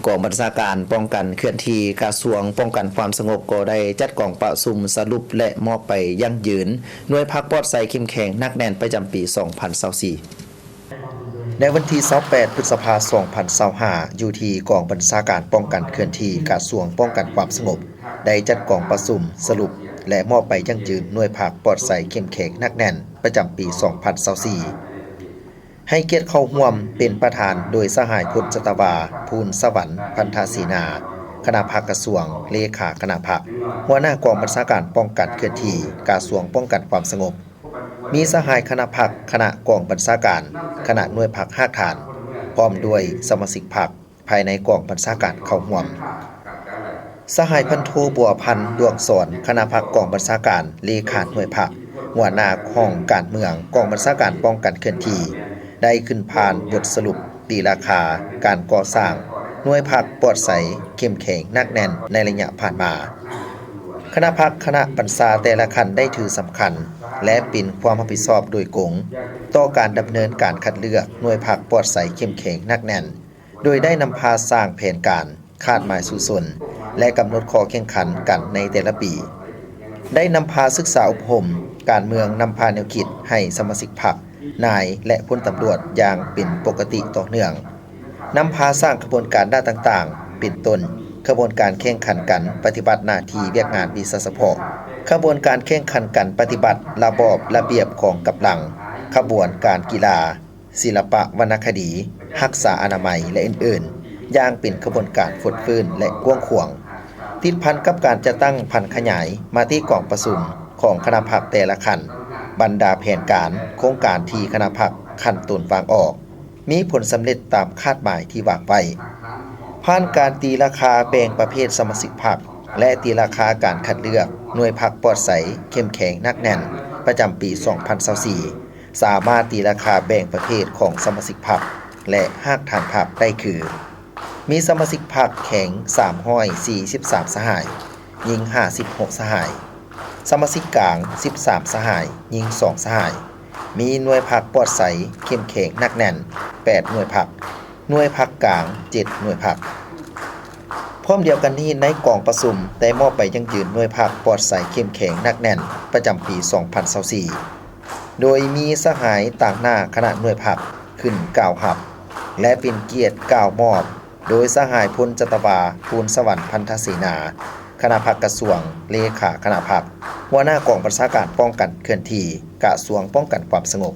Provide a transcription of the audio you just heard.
ກອງບັນຊາການປ້ອງກັນເຄື່ອນທີ່ ກະຊວງປ້ອງກັນຄວາມສະຫງົບ ກໍໄດ້ຈັດກອງປະຊຸມສະຫຼຸບ ແລະ ມອບໃບຢັ້ງຢືນໜ່ວຍພັກປອດໃສເຂັ້ມແຂງໜັກແໜ້ນປະຈຳປີສອງພັນຊາວສີ່. ໃນວັນທີຊາວແປດ ພຶດສະພາ ສອງພັນຊາວຫ້າ ຢູ່ທີ່ກອງບັນຊາການປ້ອງກັນເຄື່ອນທີ່ ກະຊວງປ້ອງກັນຄວາມສະຫງົບ ໄດ້ຈັດກອງປະຊຸມສະຫຼຸບ ແລະ ມອບໃບຢັ້ງຢືນໜ່ວຍພັກປອດໃສເຂັ້ມແຂງໜັກແໜ້ນປະຈຳປີສອງພັນຊາວສີ່. ໃຫ້ກຽດເຂົ້າຮ່ວມເປັນປະທານໂດຍສະຫາຍ ພົນຈັດຕະວາ ພູນສະຫວັນ ພັນທະເສນາ, ຄະນະພັກກະຊວງ, ເລຂາຄະນະພັກ, ຫົວໜ້າກອງບັນຊາການປ້ອງກັນເຄື່ອນທີ່ ກະຊວງປ້ອງກັນຄວາມສະຫງົບ, ມີສະຫາຍຄະນະພັກ, ຄະນະກອງບັນຊາການ, ຄະນະໜ່ວຍພັກຮາກຖານ, ພ້ອມດ້ວຍສະມາຊິກພັກ ພາຍໃນກອງບັນຊາການເຂົ້າຮ່ວມ. ສະຫາຍພັນໂທ ບົວພັນ ດວງສອນ ຄະນະພັກກອງບັນຊາການ, ເລຂາໜ່ວຍພັກ, ຫົວໜ້າຫ້ອງການເມືອງ ກອງບັນຊາການປ້ອງກັນເຄື່ອນທີ່ ໄດ້ຂຶ້ນຜ່ານບົດສະຫຼຸບຕີລາຄາການກໍ່ສ້າງໜ່ວຍພັກປອດໃສເຂັ້ມແຂງໜັກແໜ້ນໃນໄລຍະຜ່ານມາ. ຄະນະພັກ, ຄະນະບັນຊາແຕ່ລະຂັ້ນໄດ້ຖືສຳຄັນ ແລະ ເປັນຄວາມຮັບຜິດຊອບໂດຍກົງຕໍ່ການດຳເນີນການຄັດເລືອກໜ່ວຍພັກປອດໃສເຂັ້ມແຂງໜັກແໜ້ນ ໂດຍໄດ້ນຳພາສ້າງແຜນການ, ຄາດໝາຍສູ້ຊົນ ແລະ ກຳນົດຂໍ້ແຂ່ງຂັນກັນໃນແຕ່ລະປີ, ໄດ້ນຳພາສຶກສາອົບຮົມການເມືອງ, ນຳພາແນວຄິດໃຫ້ສະມາຊິກພັກ, ນາຍ ແລະ ພົນຕຳຫຼວດຢ່າງເປັນປົກກະຕິຕໍ່ເນື່ອງ, ນຳພາສ້າງຂະບວນການດ້ານຕ່າງໆ ເປັນຕົ້ນ ຂະບວນການແຂ່ງຂັນກັນປະຕິບັດໜ້າທີ່ວຽກງານວິຊາສະເພາະ, ຂະບວນການແຂ່ງຂັນກັນປະຕິບັດລະບອບລະບຽບກອງກຳລັງ, ຂະບວນການກິລາ, ສິລະປະວັນນະຄະດີ, ຮັກສາອະນາໄມ ແລະ ອື່ນໆ ຢ່າງເປັນຂະບວນການຟົດຟື້ນ ແລະ ກວ້າງຂວາງ, ຕິດພັນກັບການຈັດຕັ້ງຜັນຂະຫຍາຍມະຕິກອງປະຊຸມຂອງຄະນະພັກແຕ່ລະຂັ້ນ, ບັນດາແຜນການ, ໂຄງການທີ່ຄະນະພັກຂັ້ນຕົ້ນວາງອອກ ມີຜົນສຳເລັດຕາມຄາດໝາຍທີ່ວາງໄວ້. ຜ່ານການຕີລາຄາແບ່ງປະເພດສະມາຊິກພັກ ແລະ ຕີລາຄາການຄັດເລືອກໜ່ວຍພັກປອດໃສເຂັ້ມແຂງໜັກແໜ້ນປະຈຳປີສອງພັນຊາວສີ່ ສາມາດຕີລາຄາແບ່ງປະເພດຂອງສະມາຊິກພັກ ແລະ ຮາກຖານພັກໄດ້ຄື: ມີສະມາຊິກພັກແຂງສາມຮ້ອຍສີ່ສິບສາມສະຫາຍ, ຍິງຫ້າສິບຫົກສະຫາຍ, ສະມາຊິກກາງສິບສາມສະຫາຍ, ຍິງສອງສະຫາຍ, ມີໜ່ວຍພັກປອດໃສເຂັ້ມແຂງໜັກແໜ້ນແປດໜ່ວຍພັກ, ໜ່ວຍພັກກາງເຈັດໜ່ວຍພັກ. ພ້ອມດຽວກັນນີ້, ໃນກອງປະຊຸມໄດ້ມອບໃບຢັ້ງຢືນໜ່ວຍພັກປອດໃສເຂັ້ມແຂງໜັກແໜ້ນປະຈຳປີສອງພັນຊາວສີ່ ໂດຍມີສະຫາຍຕາງໜ້າຄະນະໜ່ວຍພັກຂຶ້ນກ່າວຮັບ ແລະ ເປັນກຽດກ່າວມອບໂດຍສະຫາຍ ພົນຈັດຕະວາ ພູນສະຫວັນ ພັນທະເສນາ, ຄະນະພັກກະຊວງ, ເລຂາຄະນະພັກ, ຫົວໜ້າກອງບັນຊາການປ້ອງກັນເຄື່ອນທີ່ ກະຊວງປ້ອງກັນຄວາມສະຫງົບ.